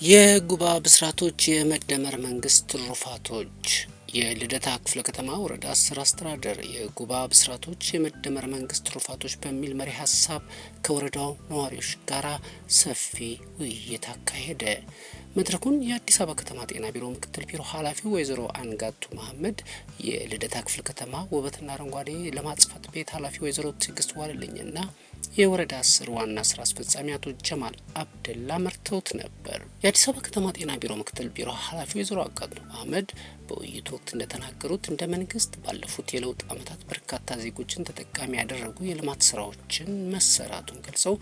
የጉባ ብስራቶች የመደመር መንግስት ትሩፋቶች። የልደታ ክፍለ ከተማ ወረዳ 10 አስተዳደር የጉባ ብስራቶች የመደመር መንግስት ትሩፋቶች በሚል መሪ ሀሳብ ከወረዳው ነዋሪዎች ጋራ ሰፊ ውይይት አካሄደ። መድረኩን የአዲስ አበባ ከተማ ጤና ቢሮ ምክትል ቢሮ ኃላፊው ወይዘሮ አንጋቱ መሀመድ፣ የልደታ ክፍለ ከተማ ውበትና አረንጓዴ ልማት ጽሕፈት ቤት ኃላፊ ወይዘሮ ትዕግስት ዋለልኝና የወረዳ 10 ዋና ስራ አስፈጻሚ አቶ ጀማል አብደላ መርተውት ነበር። የአዲስ አበባ ከተማ ጤና ቢሮ ምክትል ቢሮ ኃላፊ ወይዘሮ አጋቱ መሀመድ በውይይቱ ወቅት እንደተናገሩት፣ እንደ መንግስት ባለፉት የለውጥ ዓመታት በርካታ ዜጎችን ተጠቃሚ ያደረጉ የልማት ስራዎችን መሰራቱን ገልጸው፣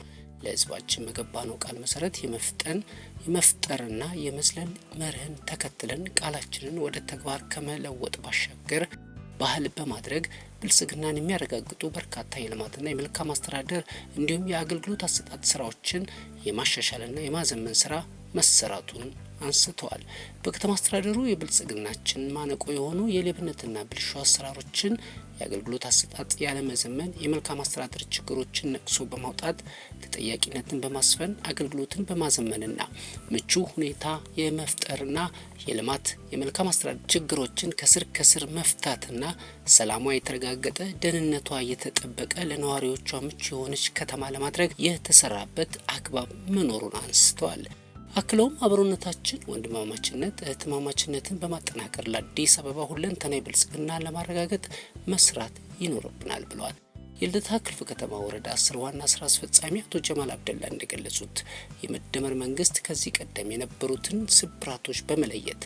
ለህዝባችን በገባነው ቃል መሰረት የመፍጠን፣ የመፍጠርና የመዝለል መርህን ተከትለን ቃላችንን ወደ ተግባር ከመለወጥ ባሻገር ባህል በማድረግ ብልጽግናን የሚያረጋግጡ በርካታ የልማትና የመልካም አስተዳደር እንዲሁም የአገልግሎት አሰጣጥ ስራዎችን የማሻሻልና የማዘመን ስራ መሰራቱን አንስተዋል። በከተማ አስተዳደሩ የብልጽግናችን ማነቆ የሆኑ የሌብነትና ብልሹ አሰራሮችን፣ የአገልግሎት አሰጣጥ ያለመዘመን፣ የመልካም አስተዳደር ችግሮችን ነቅሶ በማውጣት ተጠያቂነትን በማስፈን፣ አገልግሎትን በማዘመንና ምቹ ሁኔታ የመፍጠርና የልማት የመልካም አስተዳደር ችግሮችን ከስር ከስር መፍታትና ሰላሟ የተረጋገጠ፣ ደህንነቷ የተጠበቀ፣ ለነዋሪዎቿ ምቹ የሆነች ከተማ ለማድረግ የተሰራበት አግባብ መኖሩን አንስተዋል። አክለውም አብሮነታችን፣ ወንድማማችነት፣ እህትማማችነትን በማጠናከር ለአዲስ አበባ ሁለንተናዊ ብልጽግና ለማረጋገጥ መስራት ይኖርብናል ብለዋል። የልደታ ክፍለ ከተማ ወረዳ 10 ዋና ስራ አስፈጻሚ አቶ ጀማል አብደላ እንደገለጹት፣ የመደመር መንግስት ከዚህ ቀደም የነበሩትን ስብራቶች በመለየት፣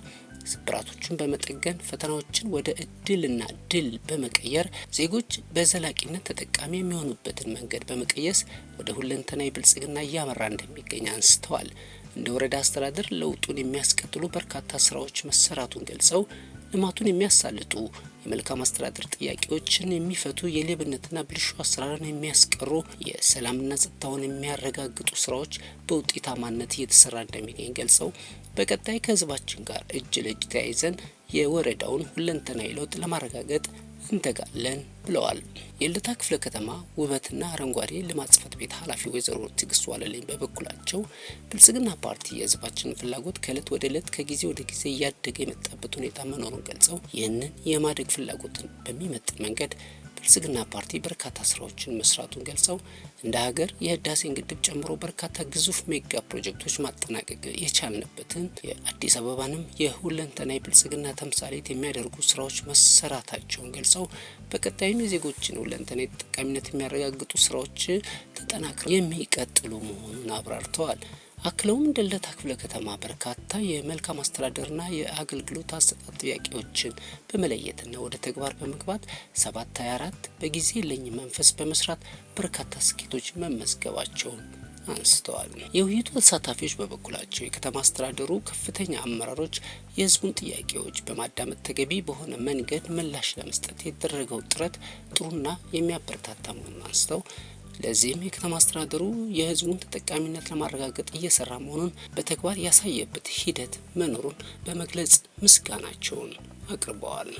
ስብራቶችን በመጠገን፣ ፈተናዎችን ወደ እድልና ድል በመቀየር፣ ዜጎች በዘላቂነት ተጠቃሚ የሚሆኑበትን መንገድ በመቀየስ ወደ ሁለንተናዊ ብልጽግና እያመራ እንደሚገኝ አንስተዋል። እንደ ወረዳ አስተዳደር ለውጡን የሚያስቀጥሉ በርካታ ስራዎች መሰራቱን ገልጸው፣ ልማቱን የሚያሳልጡ፣ የመልካም አስተዳደር ጥያቄዎችን የሚፈቱ፣ የሌብነትና ብልሹ አሰራርን የሚያስቀሩ፣ የሰላምና ጸጥታውን የሚያረጋግጡ ስራዎች በውጤታማነት እየተሰራ እንደሚገኝ ገልጸው፣ በቀጣይ ከህዝባችን ጋር እጅ ለእጅ ተያይዘን የወረዳውን ሁለንተናዊ ለውጥ ለማረጋገጥ እንተጋለን ብለዋል። የልደታ ክፍለ ከተማ ውበትና አረንጓዴ ልማት ጽሕፈት ቤት ኃላፊ ወይዘሮ ትዕግስት ዋለልኝ በበኩላቸው፣ ብልጽግና ፓርቲ የህዝባችንን ፍላጎት ከእለት ወደ እለት፣ ከጊዜ ወደ ጊዜ እያደገ የመጣበት ሁኔታ መኖሩን ገልጸው፣ ይህንን የማደግ ፍላጎትን በሚመጥን መንገድ ብልጽግና ፓርቲ በርካታ ስራዎችን መስራቱን ገልጸው፣ እንደ ሀገር የህዳሴን ግድብ ጨምሮ በርካታ ግዙፍ ሜጋ ፕሮጀክቶች ማጠናቀቅ የቻልንበትን፣ የአዲስ አበባንም የሁለንተናዊ ብልጽግና ተምሳሌት የሚያደርጉ ስራዎች መሰራታቸውን ገልጸው፣ በቀጣይም የዜጎችን ሁለንተናዊ ተጠቃሚነት የሚያረጋግጡ ስራዎች ተጠናክረው የሚቀጥሉ መሆኑን አብራርተዋል። አክለውም እንደ ልደታ ክፍለ ከተማ በርካታ የመልካም አስተዳደርና የአገልግሎት አሰጣጥ ጥያቄዎችን በመለየትና ወደ ተግባር በመግባት 7/24 በጊዜ የለኝም መንፈስ በመስራት በርካታ ስኬቶች መመዝገባቸውን አንስተዋል። የውይይቱ ተሳታፊዎች በበኩላቸው፣ የከተማ አስተዳደሩ ከፍተኛ አመራሮች የህዝቡን ጥያቄዎች በማዳመጥ ተገቢ በሆነ መንገድ ምላሽ ለመስጠት የተደረገው ጥረት ጥሩና የሚያበረታታ መሆኑን አንስተው፣ ለዚህም የከተማ አስተዳደሩ የህዝቡን ተጠቃሚነት ለማረጋገጥ እየሰራ መሆኑን በተግባር ያሳየበት ሂደት መኖሩን በመግለጽ ምስጋናቸውን አቅርበዋል።